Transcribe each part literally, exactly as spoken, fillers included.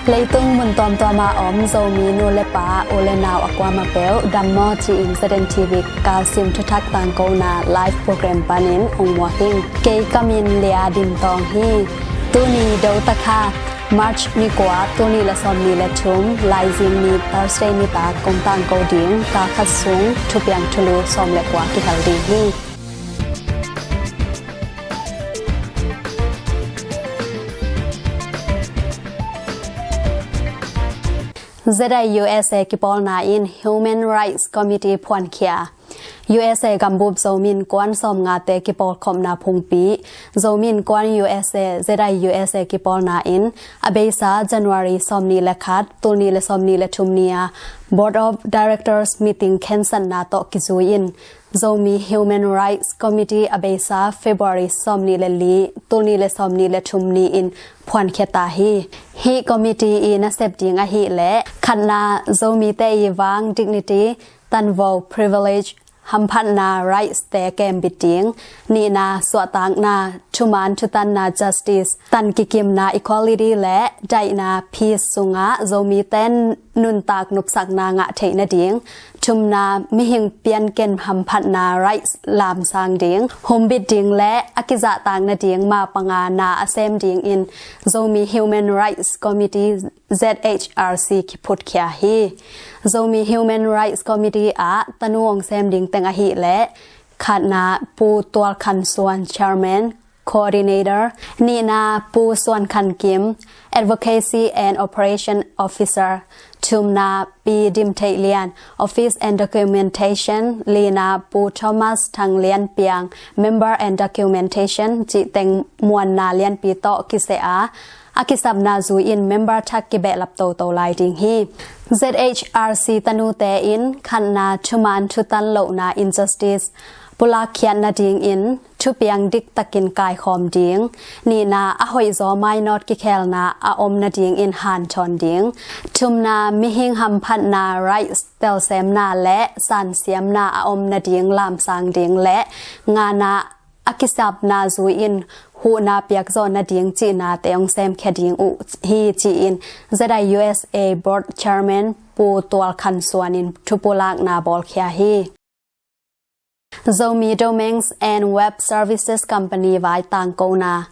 Leitung mun tuamtuam a om Zomi nu le pa, u le nau a kuamah peuh dam maw ci-in Z N T V Kalsim thuthak tangkona live program panin ong muak ing. Kei ka min Lia Dim Tawng hi. Tuni Dotakha, March ni kua, tul nih le sawmnih le thum, Laizing ni Thursday nitak kong tangko ding, kal khat sung thupiang thulu sawm le kua kihel ding hi. Z I U S A kipawlna in Human Rights Committee phuankhia. U S A gambup Zomi Innkuan sawmngate kipawlkhopna phungpi, Zomi Innkuan U S A, Z I U S A kipawlna in a beisa January sawmnih le khat, tul nih le sawmnih le thum ni-a Board of Directors meeting khensatna tawh kizui in Zomi Human Rights Committee a beisa February sawmnih le li, tul nih le sawmnih le thum ni-in phuankhia ta hi. Hih committee i nasep ding ahih leh, khatna, Zomite i vang dignity, tanvo, privilege, hamphatna, rights te kembit ding, nihna, suahtakna, thuman thutanna, justice, tan kikimna, equality, le daihna, peace, sungah Zomite nuntak nopsakna ngah theih nading, thumna, mihing pianken hamphatna, rights, lamsang ding, humbit ding le a kizahtak nading mapanga na a sem dingin Zomi Human Rights Committee, Z H R C, kiphutkhia hi. Zomi Human Rights Committee ah tanu ong sem ding teng ahih leh, khatna, Pu Tual Khan Suan, Chairman, Coordinator, nihna, Pu Suan Khan Kim, Advocacy and Operation Officer, thumna, Pi Dim Theih Lian, Office and Documentation, lina, Pu Thomas Thang Lian Piang, Member and Documentation, cih teng muanna lianpi tawh kiseh a, a kisapna zui-in member thak kibehlap toto lai ding hi. Z H R C tanute in khatna, thuman thutan lohna, injustice, pulakkhiat nadingin thupiang diktakin kaikhawm ding, nihna, a hoihzaw mainawt kikhelna a om nadingin hanthawn ding, thumna, mihing hamphatna, rights, telsemna le sansiamna a om nading lamsang ding le ngana, a kisapna zui-in huhna piakzawh nading cihnate ong semkhia ding uh hi, ci-in Z I U S A Board Chairman Pu Tual Khan Suan in thupulakna bawlkhia hi. Zomi Domains and Web Services Company vai tangkona.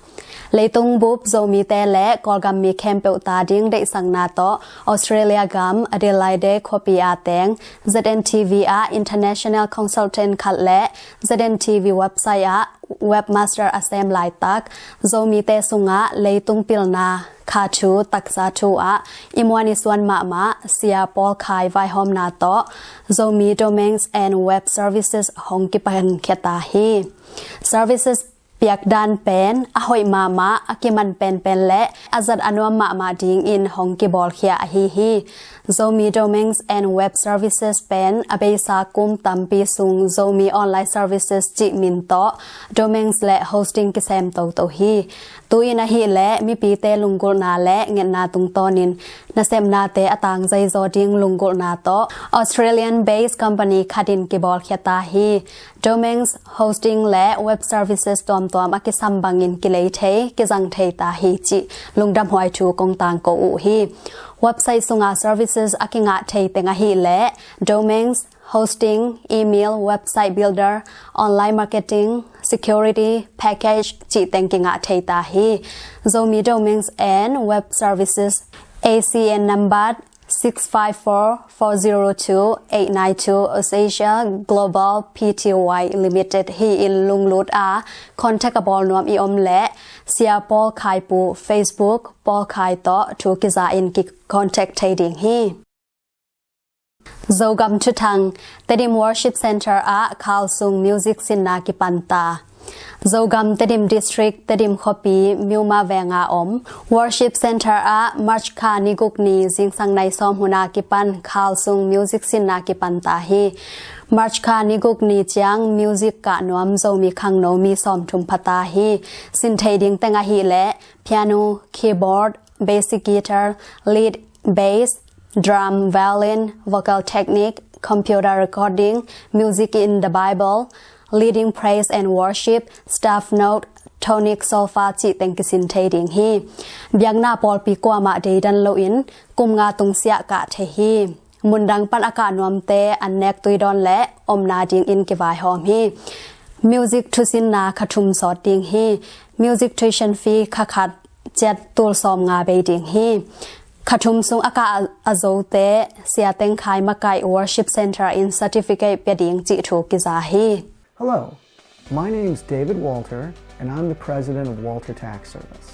Leitung bup Zomite le Kawlgam mi khempeuh ta ding deihsakna tawh Australia gam Adelaide khuapi a teng Z N T V ah international consultant khat le Z N T V website ah webmaster a sem laitak, Zomite sungah leitung pilna, kha thu, taksa thu ah i muan i suan mahmah Sia Paul Khai vaihawmna tawh Zomi Domains and Web Services hong kipankhia ta hi. Services piakdan pen a hoih mahmah, a kiman penpen le a zat a nuam mahmah dingin hong kibawlkhia ahi hi. Zomi Domains and Web Services pen a beisa kum tampi sung Zomi Online Services cih min tawh domains le hosting kisem toto hi. Tu-in ahih leh mipite lunggulhna le ngetna tungtawnin nasepnate a tang zeizaw ding lunggulhna tawh Australian-based company khatin kibawlkhia ta hi. Domains, hosting le web services tuamtuam a kisam bangin kilei thei, kizang thei ta hi cih lungdamhuai thu kong tangko uh hi. Website sunga services a kingah thei teng ahih leh domains, hosting, email, website builder, online marketing, security, package cih teng kingah thei ta hi. Zomi Domains and Web Services, A C N number six five four, four zero two, eight nine two, Austrasia Global Pty Limited hi-in lunglut a contact a bawl nuam i om leh Sia Paul Khai Pu, Facebook, Paul Khai tawh thu kiza in ki contact thei ding hi. Zogam thuthang, Tedim Worship Center ah khalsung music sinna kipanta. Zogam Tedim District, Tedim khuapi, Miuma venga om Worship Center ah March kha ni guk ni zingsang nai sawm huna kipan khalsung music sinna kipanta hi. March kha ni guk ni ciang music kah nuam Zomi khangno mi sawmthum phata hi. Sin thei ding teng ahih leh piano, keyboard, basic guitar, lead, bass, drum, violin, vocal technique, computer recording, music in the Bible, leading praise and worship, staff note, tonic solfa cih teng kisin thei ding hi. Biakna pawlpi kuamah deidan loin kum nga tungsiah kah thei hi. Mundang pan a kah nuamte an nek tuidawn le omna dingin kivaihawm hi. Music thusinna kha thum sawt ding hi. Music tuition fee kha khat ciat tul sawm nga bei ding hi. Kha thum sung a kah a, a zote Sia Teng Khai Makaih Worship Center in certificate pia ding cih thu kiza hi. Hello, my name's David Walter, and I'm the president of Walter Tax Service.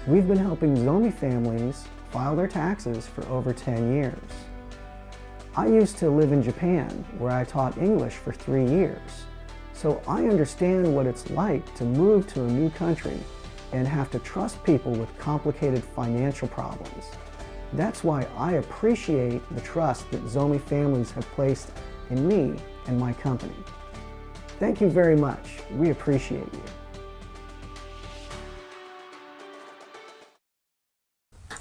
We've been helping Zomi families file their taxes for over ten years. I used to live in Japan, where I taught English for three years, so I understand what it's like to move to a new country and have to trust people with complicated financial problems. That's why I appreciate the trust that Zomi families have placed in me and my company. Thank you very much. We appreciate you.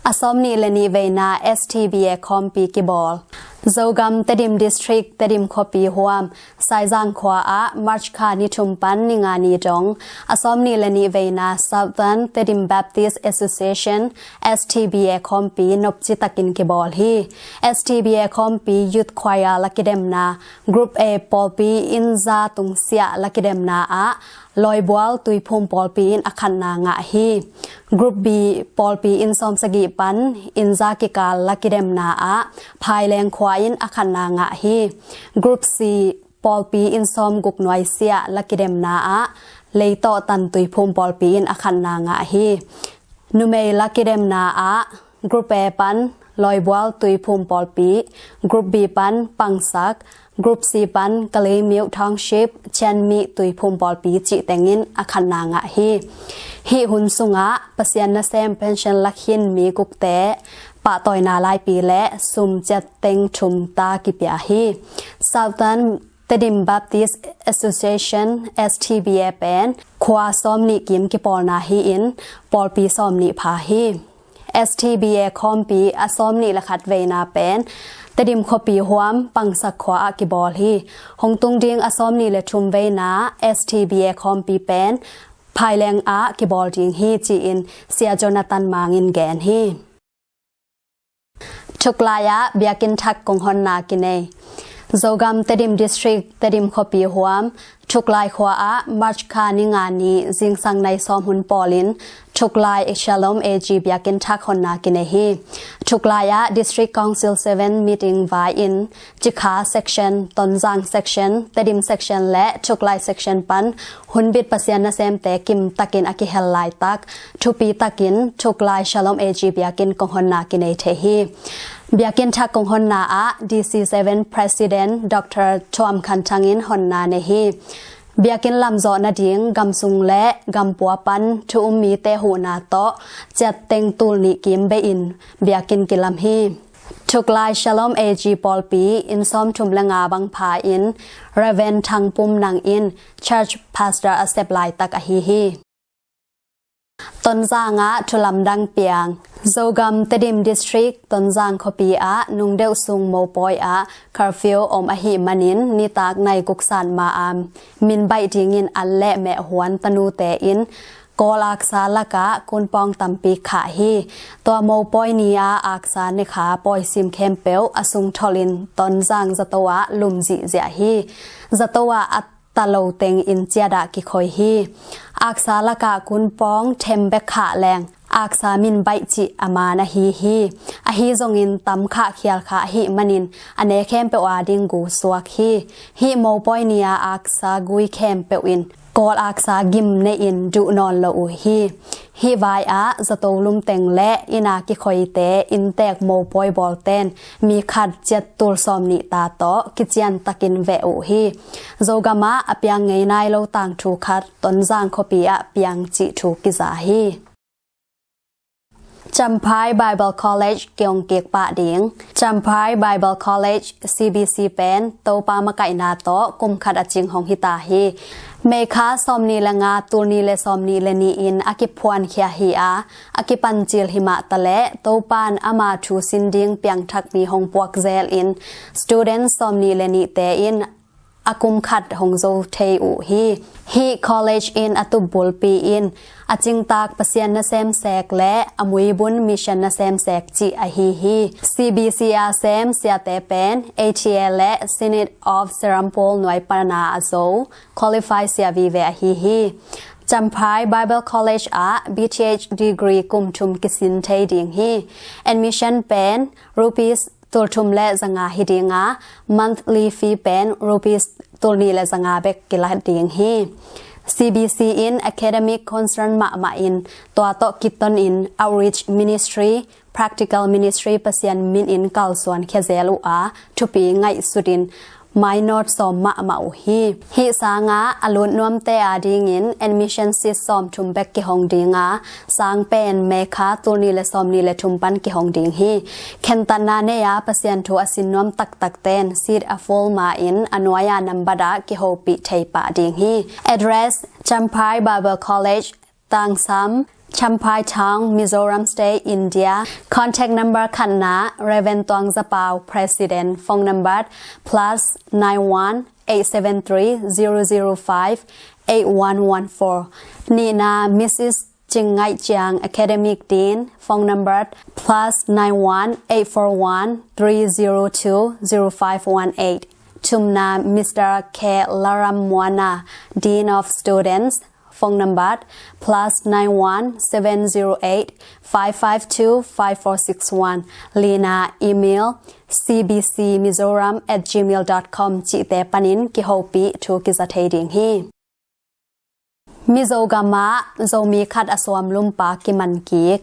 A sawm nih le nih veina S T B A khawmpi kibawl. Zogam Tedim District, Tedim khuapi huam Saizang khua ah March kha ni thum pan ni nga ni dong a sawm nih le nih veina Southern Tedim Baptist Association, S T B A khawmpi nopci takin kibawl hi. S T B A khawmpi Youth Choir la kidemna, Group A pawlpi in za tungsiah la kidemna ah Lawibual Tuiphum pawlpi in a khatna ngah hi. Group B pawlpi in sawmsagih pan in za kikal la kidemna ah Phaileng khua in a khatna ngah hi. Group C pawlpi in sawmguk nuaisiah la kidemna ah Leitawh Tan Tuiphum pawlpi in a khatna ngah hi. Numei la kidemna ah Group A pan Lawibual Tuiphum pawlpi, Group B pan Pangsak, Group C pan Kalaymyo Township, Chenmi Tuiphum pawlpi cih tengin a khatna ngah hi. Hih hun sungah Pasian nasem pension la khin mi gukte pahtawina laipi le sum ciat teng thum ta kipia hi. Southern Tedim Baptist Association, S T B A pen khua sawm nih kim kipawlna hi-in pawlpi sawm nih pha hi. S T B A khawmpi a sawm nih le khat veina pen Tedim khuapi huam Pangsak khua ah kibawl hi. Hong tung ding a sawm nih le thum veina S T B A khawmpi pen Phaileng ah kibawl ding hi ci-in Sia Jonathan Mang in gen hi. Thuklai ah biakinn thak konghonna kinei. Zogam Tedim District, Tedim khuapi huam Thuklai khua ah March kha ni nga ni zingsang nai sawm hun pawlin Thuklai Shalom A G biakinn thak honna kinei hi. Thuklai ah District Council seven meeting vai-in Cikha Section, Tonzang Section, Tedim Section le Thuklai Section pan hunbit Pasian nasemte kim takin a kihel laitak thupi takin Thuklai Shalom A G biakinn konghonna kinei thei hi. Biakinn thak konghonna ah D C seven President Doctor Thuam Khan Thang in honna nei hi. Biakinn lamzawh nading gamsung le gampua pan thu um mite huhna tawh ciat teng tul nih kim bei-in biakinn kilam hi. Thuklai Shalom A G pawlpi inn sawmthum le nga bang pha in Reverend Thang Pum Nang in Church Pastor a sep laitak ahi hi. Tonzang ah thulamdang piang. Zogam Tedim District, Tonzang khuapi ah nungdeuh sung mopawi ah curfew om ahih manin nitak nai guk sat ma-a min baih dingin an le meh huan tanute in Kawl aksa lakah kunpawng tampi khah hi. Tua mopawi ni-a aksa nekha pawisim khempeuh a sungtholhin Tonzang zato ah lum zihziah hi. Zato ah a talo teng in ciat ah kikhoi hi. Aksa lakah kunpawng them bek khah leng aksa min baih cih a man ahi hi. Ahi zongin tam khah khial khah ahih manin a ne khempeuh ading gu suak hi. Hih mopawi ni-a aksa gui khempeuh in Kawl aksa gim nei-in duh nawn lo uh hi. Hih vai-ah zato lum teng le inn a kikhoite inntek mopawi bawlten mi khat ciat tul sawm nih ta tawh kician takin veh uh hi. Zogam ah a piang ngei nai lo tangthu khat Tonzang khuapi ah piang cih thu kiza hi. Champhai Bible College kiong kik pah ding. Champhai Bible College, C B C pen Topa makaihna tawh kum khat a cing hong hita hi. May kha sawm nih le nga, tul nih le sawm nih le nih in a kiphuankhia hi-a, a kipancil himah taleh Topan ama thu sin ding piangthak mi hong puak zel in student sawm nih le nihte in a kum khat hong zo thei uh hi. Hih college in a tup bulpi in a cingtak Pasian nasem sek le a muibun mission nasem sek cih ahi hi. C B C a sem siate pen A T A le Synod of Serampore nuai pana a zo qualify sia vive ahi hi. Champhai Bible College ah B Th degree kum thum kisin thei ding hi. Admission pen rupees tulthum le zanga hi ding a, monthly fee pen rupees tulnih le zanga bek kila ding hi. C B C in academic concern mahmah in tua tawh kiton in outreach ministry, practical ministry Pasian min in kalsuan khia zel uh a, thupi ngaihsut in minor sawm mahmah uh hi. Hih sangah a lut nuamte adingin admission seat sawmthum bek kihong ding a, sang pen May kha tulnih le sawmnih le thum pan kihong ding hi. Khentatna nei a Pasian thu a sin nuam taktak ten seat a full ma in a nuai a nambat ah kihopih thei pah ding hi. Address: Champhai Bible College, Tangsam, Champhai Town, Mizoram State, India. Contact number khatna, Reverend Tuang Za Pau, President. Phone number plus nine one eight seven three zero zero five eight one one four. Nihna, Missus Cing Ngaih Ciang, Academic Dean. Phone number plus nine one eight four one three zero two zero five one eight. Thumna, Mister K Laram Muana, Dean of Students. Phone number plus nine one seven zero eight five five two five four six one. Lina, email C B C Mizoram at gmail dot com cihte panin kihopih thu kiza thei ding hi. Mizo gam ah Zomi khat a suam lumpa kiman kik.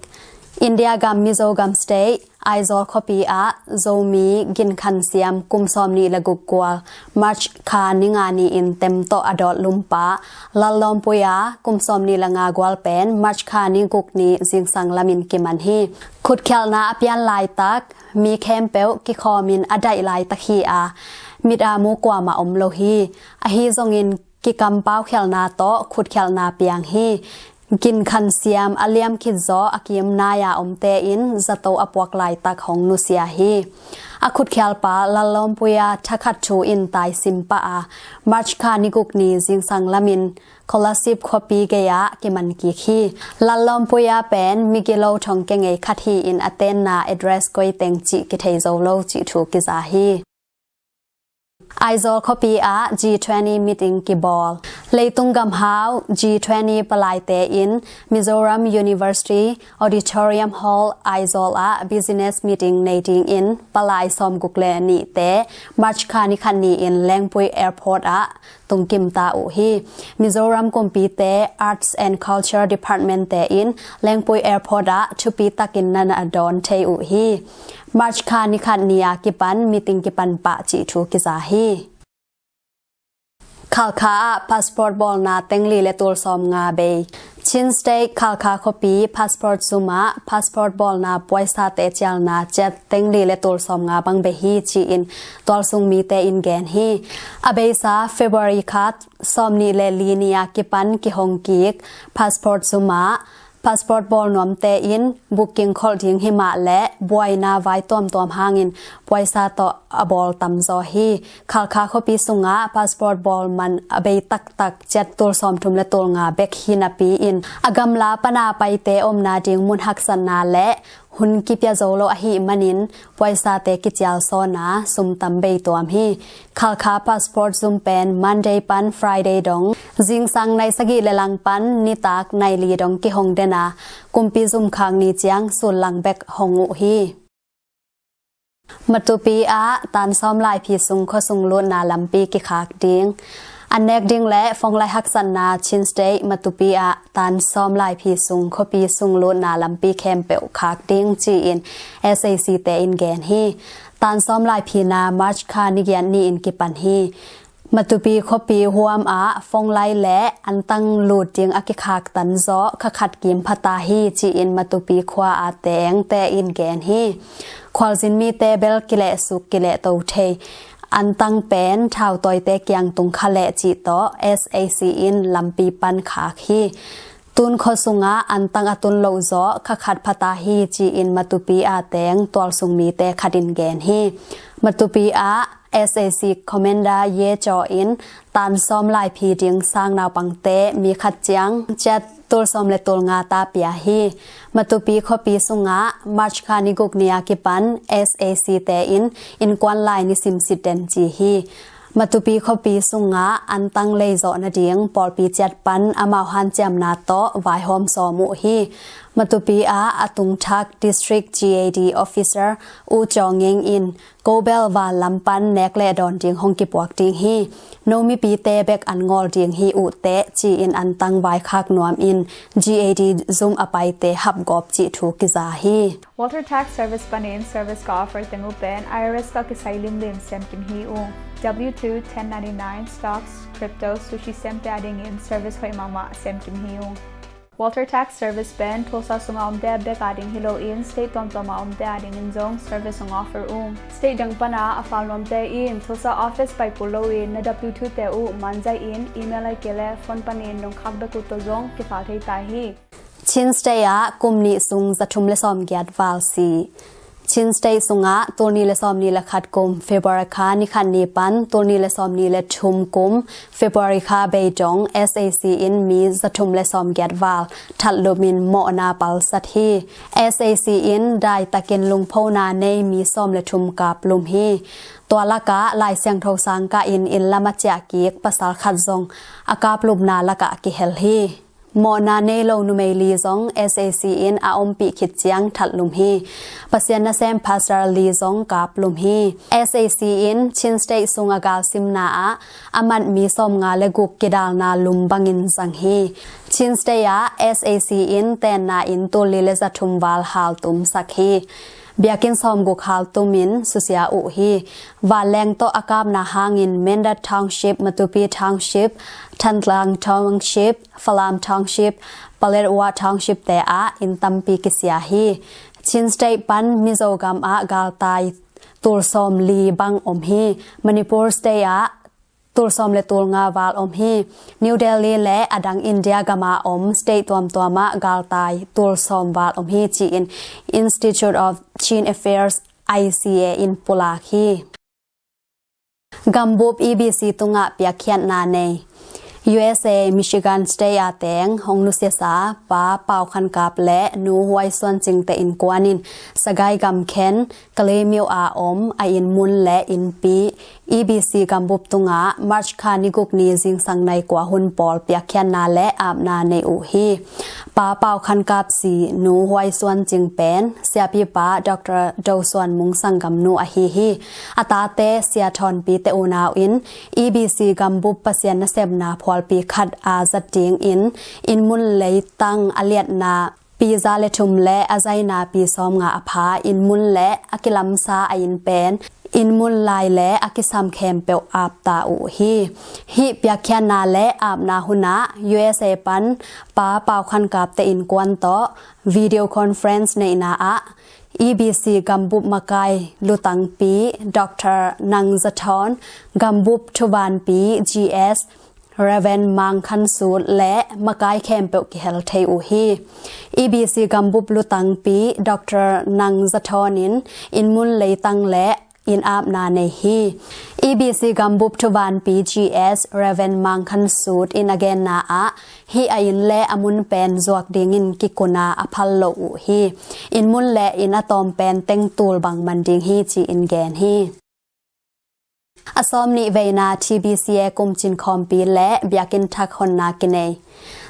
India gam Mizo gam state Aizawl khuapi ah Zomi ginkhan siam kum sawmnih le guk gual March kha ni nga ni-in tem tawh a dawt lumpa Lallawmpui a kum sawmnih le nga gual pen March kha ni guk ni zingsang lamin kiman hi. Khutkhialhna a pian laitak mi khempeuh kikhawmin a daih laitak hi a, mit a mu kuamah om lo hi. Ahi zongin kikampaukhialhna tawh khutkhialhna piang hi. Ginkhan siam a liam khit zawh a kim nai-a omte in zato a puak laitak hong nusia hi. A khutkhialpa Lallawmpui a thakhat thu in taisim pah a, March kha ni guk ni zingsang lamin Kolasib khuapi gei-ah kiman kik hi. Lallawmpui a pen migilo thong kengei khat hi-in a tenna address koi teng cih kithei zo lo cih thu kiza hi. Aizawl khuapi ah G twenty meeting kibawl. Leitung gamhau G twenty palaite in Mizoram University Auditorium Hall Aizawl ah business meeting nei dingin palai sawmguk le nihte March kha ni khat ni-in Lengpui Airport ah tungkim ta uh hi. Mizoram kumpite Arts and Culture Department te in Lengpui Airport ah thupi takin na na dawn thei uh hi. March kha ni khat ni a kipan meeting kipan pah cih thu kiza hi. Khalkha ah passport bawlna tengli le tul sawmnga bei. Chin State Khalkha khuapi passport zum ah passport bawlna puaisate cialna ciat tengli le tul sawmnga bang bei hi ci-in tualsung mite in gen hi. A beisa February kha sawmnih le li ni a kipan kihong kik passport zum ah passport bawl nuamte in booking kholh ding himah le buaina vai tuamtuam hangin puaisa tawh a bawl tamzaw hi. Khalkha khuapi sungah passport bawl man a bei taktak ciat tul sawmthum le tul nga bek hi napi-in a gamla pana paite omna ding mun haksatna le hun kipia zo lo ahih manin puaisate kicial sawn a sum tam bei tuam hi. Khalkha passport zum pen Monday pan Friday dong zingsang nai sagih le lang pan nitak nai li dong kihong den a, kumpi zum khak ni ciang sullang bek hong uh hi. Matupi ah Tan Sawm Laiphi sung khuasung lutna lampi kikhak ding. An nek ding le fonglai haksatna Chin State Matupi ah Tan Sawm Laiphi sung khuapi sung lutna lampi khempeuh khak ding ci-in S A C te in gen hi. Tan Sawm Laiphi na March kha ni giat ni-in kipan hi. Matupi khuapi huam ah fonglai le antang lut ding a kikhak tan zawh kha khat kim phata hi ci-in Matupi khua a tengte in gen hi. Khualzin mite bel kilehsuk kilehto thei antang pen thautawite kiang tung kha leh cih tawh S A C in lampi pan khak hi. Tun khua sungah antang a tun loh zawh kha khat phata hi ci-in Matupi a teng tualsung mite khat in gen hi. Matupi ah S A C Commander Ye Chaw in tan sawm laiphi ding sang naupangte mi khat ciang ciat tul sawm le tul nga ta pia hi. Matupi khuapi sungah March kha ni guk ni a kipan S A C te in innkuan lai nisim sit den ci hi. Matupi khuapi sungah antang leizawh nading pawlpi ciat pan amau hanciamna tawh vaihawm sawm uh hi. Matupi ah a tungthak District G A D Officer U Chaw Ngeng in Kobel van lam pan nek le dawn ding hong kipuak ding hi. No mipite bek an ngawl ding hi uh teh ci-in antang vaikhak nuam in G A D zum a paite hapgawp cih thu kiza hi. Walter Tax Service panin service ka offer teng uh pen I R S tawh kisai limlim sem kim hi uh. W two, ten ninety-nine, stocks, crypto, sushi semte a dingin service hoih mahmah sem kim hi uh. Walter Tax Service pen Tulsa sunga omte bek a ding hi loin state tuamtuama omte a dingin zong service hong offer uh. State dang pana a fal nuamte in Tulsa office pai kul loin na W two te uh manzai in email ai kei le phone panin nong khak bek uh tawh zong kifal thei ta hi. Chin State ah kum nih sung zathum le sawmgiat val si. Chin State sungah tulni le sawmni le khat kum February kha ni khat ni pan tulni le sawmni le thum kum February kha beidong S A C in mi zathum le sawmgiat val thatlum in mawhna palsat hi. S A C in daitakin lungphona nei mi sawm le thum kaplum hi. Tua lakah Lai Siangtho sang kah in inn lam a ciah kik pasal khat zong a kaplumna lakah kihel hi. Mawhna nei lo numei li zong S A C in a ompih khit ciang thatlum hi. Pasian nasem pastor li zong kaplum hi. S A C in Chin State sung a galsimna ah a man mi sawmnga le guk kidalna lum bangin zang hi. Chin State ah S A C in tenna inn tulli le zathum val haltumsak hi. Biakinn sawmguk haltum in susia uh hi. Vanleng tawh a kapna hangin Mindat Township, Matupi Township, Thantlang Township, Falam Township, Paletwa Township te ah inn tampi kisia hi. Chin State pan Mizo gam ah galtai tul sawm li bang om hi. Manipur State ah tul sawm le tul nga val om hi. New Delhi le a dang India gam a om state tuamtuam ah galtai tul sawm val om hi ci-in Institute of Chin Affairs, I C A in pulak hi. Gambup E B C tungah piakkhiatna nei. U S A Michigan State a teng hong nusiasa Pa Pau Khan Kap le Nu Huai Suan Cing te innkuan in Sagaing gam khen Kalaymyo a om a inn mun le innpi E B C gambup tungah March kha ni guk ni zingsang nai kua hun pawl piakkhiatna le apna nei uh hi. Pa Pau Khan Kap si Nu Huai Suan Cing pen siapipa Doctor Do Suan Mung sanggamnu ahi hi. A tate Sia Thawnpi te unau in E B C gambup Pasian nasepna phualpi khat a zat dingin inn mun leitang a liatna pi za le thum le a zaina pi sawmnga a pha inn mun le a kilamsa a inn pen inn mun lai le a kisam khempeuh apta uh hi. Hih piakkhiatna le apna hunah U S A pan Pa Pau Khan Kap te innkuan tawh video conference neihna ah E B C gambup makai lutangpi Doctor Nang Za Thawn, gambup thuvanpi G S Reverend Mang Khan Sut le makai khempeuh kihel thei uh hi. E B C gambup lutangpi Doctor Nang Za Thawn in inn mun leitang le inn apna nei hi. E B C gambup thuvanpi G S Reverend Mang Khan Sut in a genna ah hih a inn le a mun pen zuak dingin kikuna a phal lo uh hi. Inn mun le inn a tawm pen teng tul bang man ding hi ci-in gen hi. A sawm nih veina T B C A kumcin khawmpi le biakinn thak honna kinei.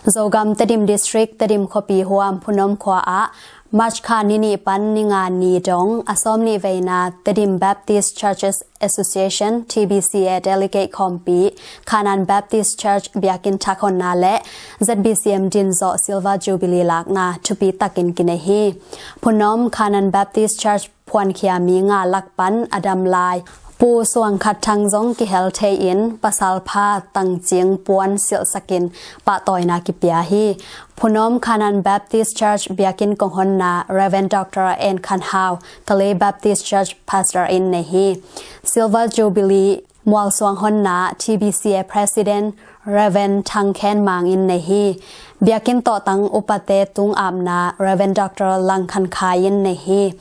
Zogam Tedim District, Tedim khuapi huam Phunom khua ah March kha ni nih pan ni nga ni dong a sawm nih veina Tedim Baptist Churches Association, T B C A delegate khawmpi, Khanan Baptist Church biakinn thak honna le Z B C M din zawh Silver Jubilee lakna thupi takin kinei hi. Phunom Khanan Baptist Church phuankhia mi nga lak pan a dam lai Pu Suang Khat Thang zong kihel thei in pasal pha tangcing puan silhsakin pahtawina kipia hi. Phunom Khanan Baptist Church biakinn kong honna Reverend Doctor En Khan Hau, Kalay Baptist Church Pastor in nei hi. Silver Jubilee mualsuang honna T B C A President Reverend Thang Khen Mang in nei hi. Biakinn tawhtang upate tung apna Reverend Doctor Lang Khan Khai in nei hi.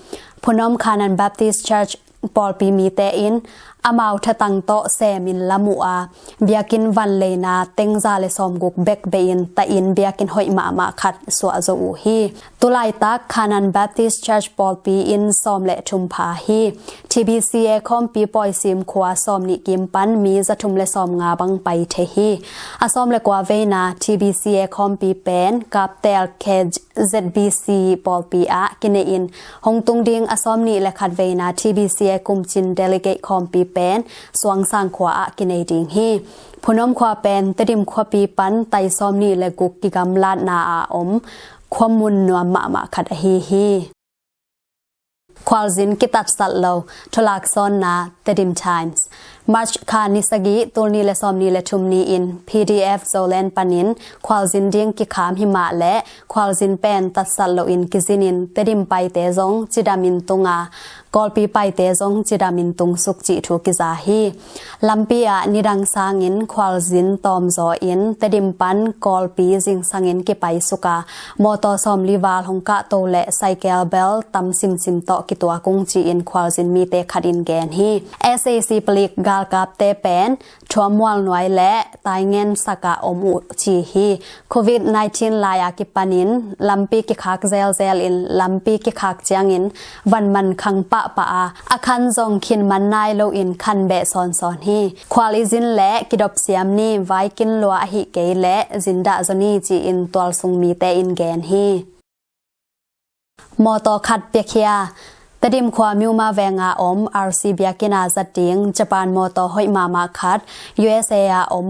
Phunom Khanan Baptist Church pawlpi mite in amau thatang tawh semin lam uh a, biakinn vanleina teng za le sawmguk bek bei-in tahin biakinn hoih mahmah khat suah zo uh hi. Tulaitak Canaan Baptist Church pawlpi in sawm le thum pha hi. T B C A khawmpi Pawisim khua sawmnih kim pan mi zathum le sawmnga bang pai thei hi. A sawm le kua veina T B C A khawmpi pen Kaptel K Z B C pawlpi ah kinei in, hong tung ding a sawmnih le khat veina T B C A kumcin delegate khawmpi pen Suangsang khua ah kinei ding hi. Phunom khua pen Tedim khuapi pan tai sawmnih le guk kigamlatna a om khuamun nuam mahmah khat ahi hi. Khualzin kitatsat lo, thulak sawnna, Tedim Times. March kha ni sagih, tul nih le sawmnih le thum ni-in P D F Zoland panin khualzin ding kikham himah le khualzin pen tatsat loin kizinin Tedim paite zong cidamin tunga, Kawlpi paite zong cidamin tungsuk cih thu kiza hi. Lampi ah nidang sangin khualzin tawmzaw in Tedim pan Kawlpi zingsangin kipaisuk a, mawtaw sawmli val hong kahto le saikel bel tam simsim tawh kituak ung ci-in khualzin mite khat in gen hi. S A C palik galkapte pen Thuam Mualnuai le Taingen sakah om uh ci hi. Covid nineteen lai-a kipanin lampi kikhak zelzel in lampi kikhak ciangin van man khang pahpah a, a khan zong khin man nai loin khan beh sawnsawn hi. Khual i zin le kidop siam ni, vaikin lua ahi kei le zindah zaw ni ci-in tualsung mite in gen hi. Mawtaw khat piakhia. Tedim khua Miuma venga om R C biakinn a zat ding Japan mawtaw hoih mahmah khat U S A a om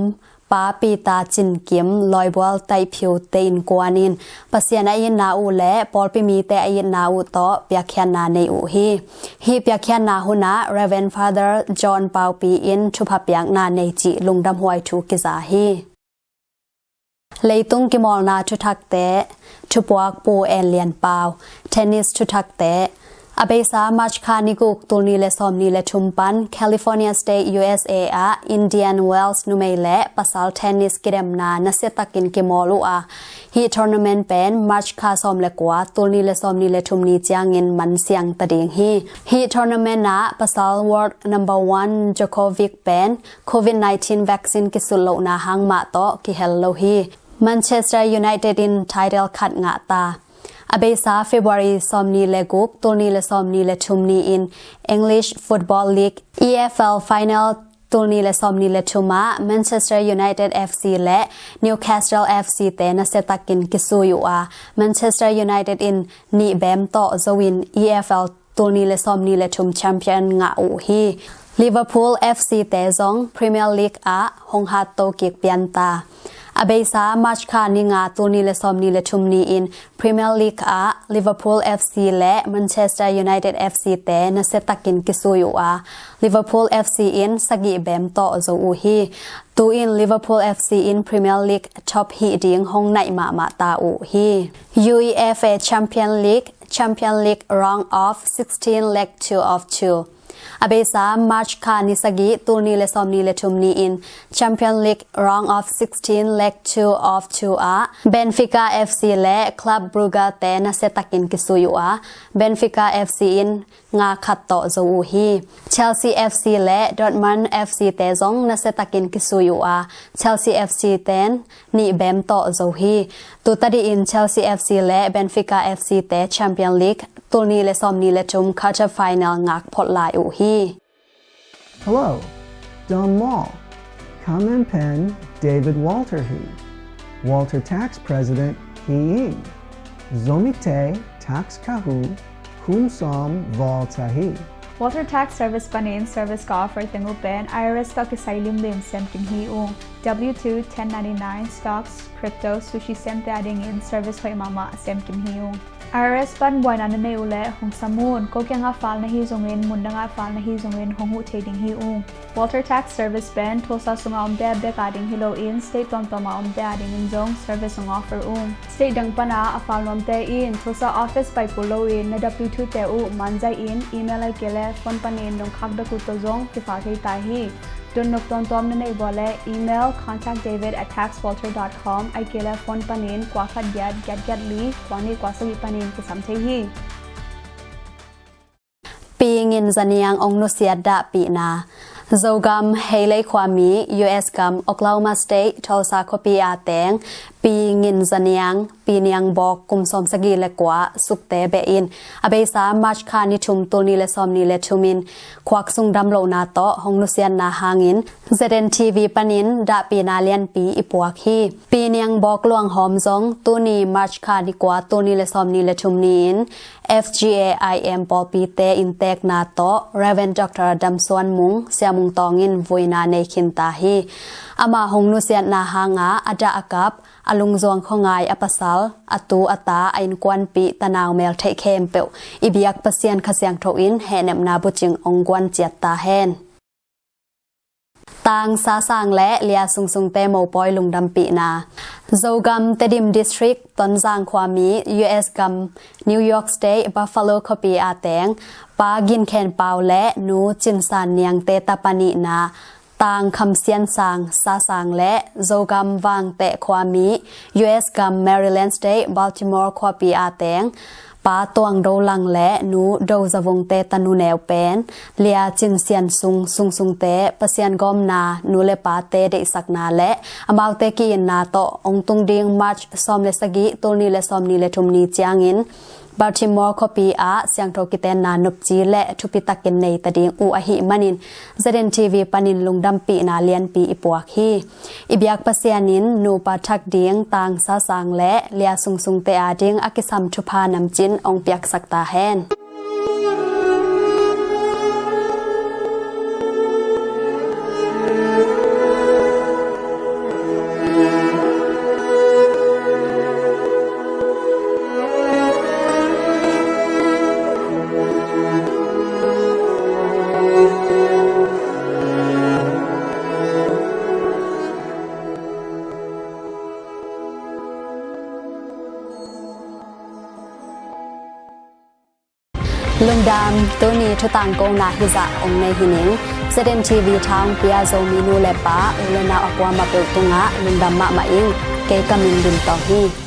Pa Peter Cin Kim, Lawibual Taihphiu te innkuan in Pasian a itna uh le pawlpi mite a itna uh tawh piakkhiatna nei uh hi. Hih piakkhiatna hunah Reverend Father John Paupi in thupha piakna nei cih lungdamhuai thu kiza hi. Leitung kimawlna thuthakte, thupuak Pu En Lian Pau, tennis thuthakte. A beisa March kha ni guk, tul nih le sawmnih le thum pan California State, U S A ah Indian Wells numei le pasal tennis kidemna nasiatakin kimawl uh a, hih tournament pen March kha sawm le kua, tul nih le sawmnih le thum ni ciangin man siang ta ding hi. Hih tournament ah pasal world number one Djokovic pen Covid nineteen vaccine kisulh lohna hang mah tawh kihel lo hi. Manchester United in title khat ngah ta. A beisa February sawmnih le guk, tul nih le sawmnih le thum ni-in English Football League, E F L final, tul nih le sawmnih le thum ah Manchester United F C le Newcastle F C te nasiatakin kisui uh a, Manchester United in nih bem tawh zo in E F L tul nih le sawmnih le thum champion ngah uh hi. Liverpool F C te zong Premier League ah hong hatto kik pian ta. A beisa March kha ni nga, tul nih le sawmnih le thum ni-in Premier League ah Liverpool F C le Manchester United F C te nasiatakin kisui uh a, Liverpool F C in sagih bem tawh zo uh hi. Tu-in Liverpool F C in Premier League top hih ding hong naih mahmah ta uh hi. UEFA Champion League, Champion League Round of Sixteen Leg Two of Two. A beisa March kha ni sagih, tul nih le sawmnih le thum ni-in Champion League Round of Sixteen Leg Two of Two ah Benfica F C le Club Brugge te nasiatakin kisui uh a, Benfica F C in nga khat tawh zo uh hi. Chelsea F C le Dortmund F C te zong nasiatakin kisui uh a, Chelsea F C ten nih bem tawh zo hi. Tu tadih in Chelsea F C le Benfica F C te Champion League tul nih le sawmnih le thum quarter final ngak phot lai uh hi. Hello, Dam Mawl. Ka min pen David Walter hi. Walter Tax President hi ing. Zomite tax ka hu kum sawm val ta hi. Walter Tax Service panin service ka offer teng uh pen I R S tawh kisai limlim sem kim hi ung. W two, ten ninety-nine, stocks, crypto, sushi semte adingin service hoih mahmah sem kim hi ung. I R S pan buaina na neih uh leh hong sam un. Ko kiangah file na hi zongin, mun dangah file na hi zongin hong huh thei ding hi ung. Walter Tax Service pen Tulsa sungah omte bek ading hi loin state tuamtuam ah omte adingin zong service hong offer ung. State dang pana a file nuamte in Tulsa office pai kul loin na W two te uh man zaih in, email ahih kei leh phone panin dong khak dak uh tawh zong kifile thei ta hi. Dotnop tuamtuam na neih uh leh email contact david at tax walter dot com ahih kei leh phone panin kua khat giat, giat giat li, kua nih kua sagih panin kisam thei hi. Pingin zaniang ong nusiat dahpihna. Zogam Heilei khuami, U S gam Oklahoma State Tulsa khuapi a teng Pi Ngin Za Niang, Pi Niang Bawk, kum sawmsagih le kua, Sukte beh in a beisa March kha ni thum, tul nih le sawmnih le thum in khuak sung damlohna tawh hong nusiatna hangin Z N T V panin dahpihna lianpi i puak hi. Pi Niang Bawk luanghawm zong tuni March kha ni kua, tul nih le sawmnih le thum ni-in F G A I M pawlpite inntekna tawh Rev. Doctor Dam Suan Mung, Sia Mung Tawng in vuina nei khinta hi. Amah hong nusiatna hanga a dah a kap, a lungzuang khuangai a pasal, a tu a ta, a innkuanpih, tanau mel theih khempeuh i biak Pasian Kha Siangtho in hehnepna bucing hong guan ciat ta hen. Tang Sasang le Lia Sungsungte mopawi lungdampihna. Zogam Tedim District, Tonzang khuami, U S gam New York State Buffalo khuapi a teng Pa Gin Khen Pau le Nu Cin San Niangte tapa nihna Tang Kham Sian Sang, Sasang le Zogam Vangteh khuami, U S gam Maryland State Baltimore khuapi a teng Pa Tuang Do Lang le Nu Do Za Vungte tanu neu pen Lia Cin Sian Sung, Sungsungte Pasian gawmna, nu le pate deihsakna le amaute ki-itna tawh hong tung ding March sawm le sagih, tul nih le sawmnih le thum ni ciangin Baltimore khuapi ah siangtho kitenna nopci le thupitakin neita ding uh ahih manin Z N T V panin lungdampihna lianpi i puak hi. I biak Pasian in nupa thak ding Tang Sasang le Lia Sungsungte ading a kisam thupha namcin hong piaksak ta hen. Lungdam, tuni thutangkona hizah hong nei hi ning. Z N T V tha hong pia Zomi nu le pa, u le nau a kuamah peuh tungah lungdam mahmah ing. Kei ka min Lim Tawng hi.